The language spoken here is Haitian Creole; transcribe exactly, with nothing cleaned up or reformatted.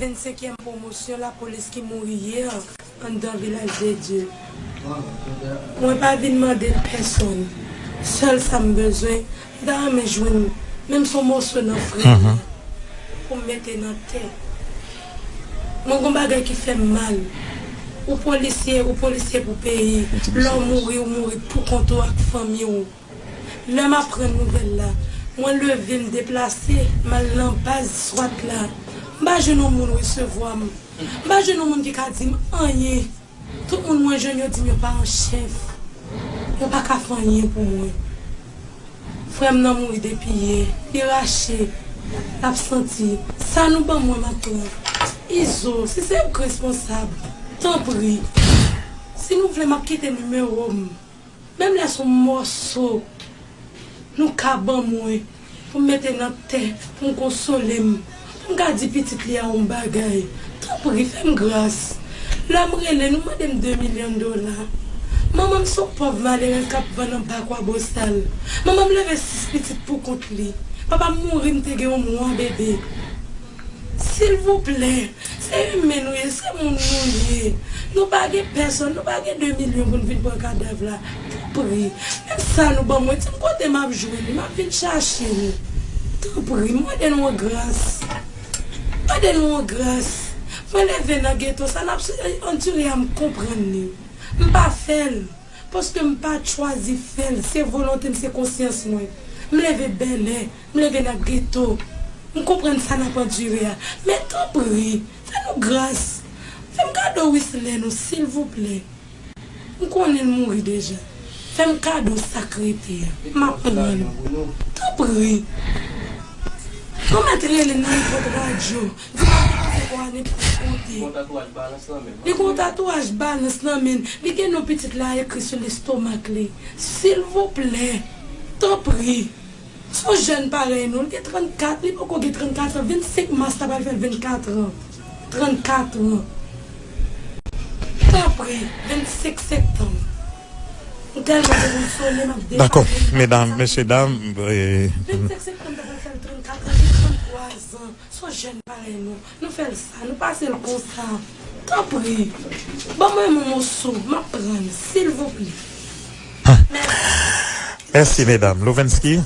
vennsenkyèm pwomosyon lapolis ki mouri yè anndan Vilaj de Dye. Mwen pa vin mande l pèsonn. Sèl sa m bezwen, m ta renmen jwenn menm s on moso nan frè m nan pou m mete nan tè. Mwen gon bagay ki fè m mal. Ou polisye, ou polisye pou peyi. Lè w mouri, ou mouri pou kont ou ak fanmi w. Lè m aprann nouvèl la, mwen leve, m deplase, m al nan baz swat la. M pa jwenn yon moun resevwa m. M pa jwenn yon moun ki ka di m anyen. Tout moun mwen jwenn yo di m yo pa an chèf. Yo pa ka fè anyen pou mwen. Frè m nan mouri depi yè. Li rache. L ap santi. Sa nou ban mwen m ap pran. Izo, si se ou k responsab, tanpri. Si nou vle, m ap kite nimewo m. Menm lè s on mòso nou ka ban mwen pou m mete nan tè, pou m konsole m, pou m ka di pitit li a yon bagay, tanpri, fè m gras. Lè m rele, nou mande m de milyon dola. Manman m s on pòv malere k ap vann anba Kwabosal. Manman m leve sis pitit pou kont li. Papa m mouri, m te gen yon mwa bebe. Silvouplè, se imen nou ye, se moun nou ye. Nou pa gen pèsonn, nou pa gen de milyon pou n vin pran kadav la. Tanpri, menm sa nou ban mwen, di m kote m ap jwenn li, m ap vin chache li. Tanpri, m mande nou yon gras. M mande nou yon gras. Mwen leve nan geto, sa n ap andire a, m konprann li. M pa fè l. Paske m pa t chwazi fè l, se volonte m, se konsyans mwen. M leve bèlè, m leve nan geto. M konprann sa n ap andire a. Men tanpri, fè nou gras. Fè m kado Wislè nou, silvouplè. M konnen l mouri deja. Fè m kado sa k rete a. M ap pran l. Tanpri. Nou mèt rele nan nenpòt radyo. Di pa gen kote pou ale pou kote. Li gon tatouaj balans nan men l. Li gen yon pitit la ekri sou lestomak li. Silvouplè, tanpri. S on jèn parèy nou, li gen trannkat, li poko gen trannkat an. Vennsenk mas la pral fè l vennkat an. Trannkat an. Tanpri, vennsenk septanm. M tèlman te konsole, m ap defann. Dakò, medam, mesye dam, e, vennsenk septanm ta pral fè l trannkat an, li gen tranntwa zan. S on jèn parèy nou. Nou fè l sa, nou pase l konsa. Tanpri, ban mwen yon moso, m ap pran l, silvouplè. Mèsi. Mèsi, medam. Lovenski?